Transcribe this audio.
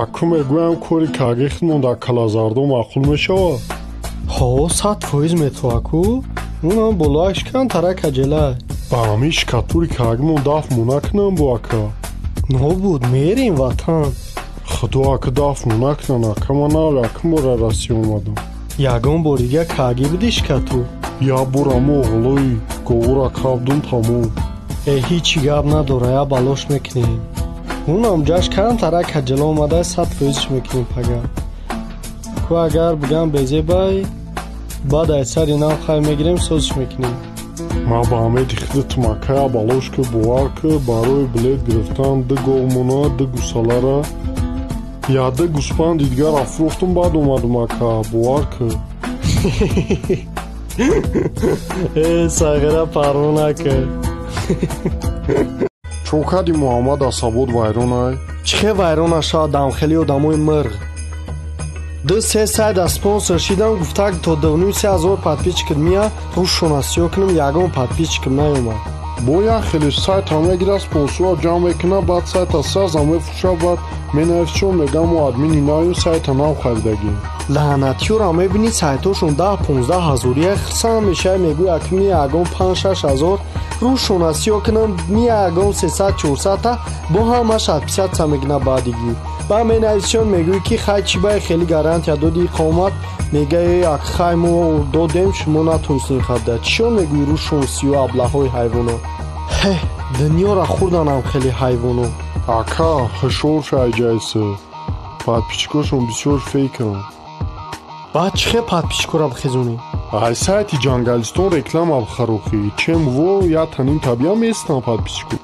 Аку мегӯям, кори кагӣ худмон дар Калазардо маъқул мешавад? Ҳо, 100% метоа ку. Унам болоак шикан тарака ҷелай. Ба ҳамин шикатури кагимон дафт монакунам бо, ака. Нобуд мерем, ватан. Худо, ака, дафт монакунан, ака, ман нав якум бора Россия омадам. Ягон бор дига кагӣ буди шикатур? Як бор амо оғлои говора кабдум, тамом. Э, ҳичи гап надора, я балош мекунем. Унам ҷаш кан тарака ҷело омадай, 100%-ш мекунем пага. Ку агар бигам безебай, баъд ай сари нав хай мегирем, созиш мекунем. Ман ба ҳамеди худатум, ака, я балош ки, бовар ки, барои билет гирифтан ду говмона, ду гусалара, як ду гӯспанди дигар афрӯхтум, баъд омадум, ака, бовар ки. Э, сағира, парво накар. Чо кади, Муҳаммад асабот вайронай? Чӣ хел вайрон нашавад, дамхели одамои мирғ. Ду се сайда спонсор шидам, гуфтак то дувним се ҳазор подписчикат мия, рӯшона сиёҳ кунам, ягон подписчикам наёмад. Бо як хеле сайта мегирад, спонсорро ҷамъ мекунад, баъд сайта сраза мефурӯшад, баъд менависчон, мегӯям, мо админи навем, сайта нав харидагем. Лаънатиёро мебинӣ, сайтошон 10-15 ҳазория, хирсанд мешавӣ, мегӯй, ак мия ягон 5-6 ҳазор, рӯшона сиёҳ кунам, мия ягон сесад чорсадта, бо ҳамаш отписаться мекунад баъдигӣ. Ба менависчон, мегӯй, ки хай, чӣ бай хеле гарантия доди иқомат, мегӯй, ак хай, мо додем, шумо натонистем харда. Чишон мегӯй, рӯшон сиёҳ, аблаҳои ҳайвоно. Ҳе, дунёра хӯрданам хеле ҳайвоно. Ака, ҳушёр шай, ҷайсы подписчикошон бисёр фейканд. Баъд чӣ хел подписчикора бихезонӣ? Ай сайти Ҷангалистон реклама бихарохӣ, чем во я таним табиам местам подписчику.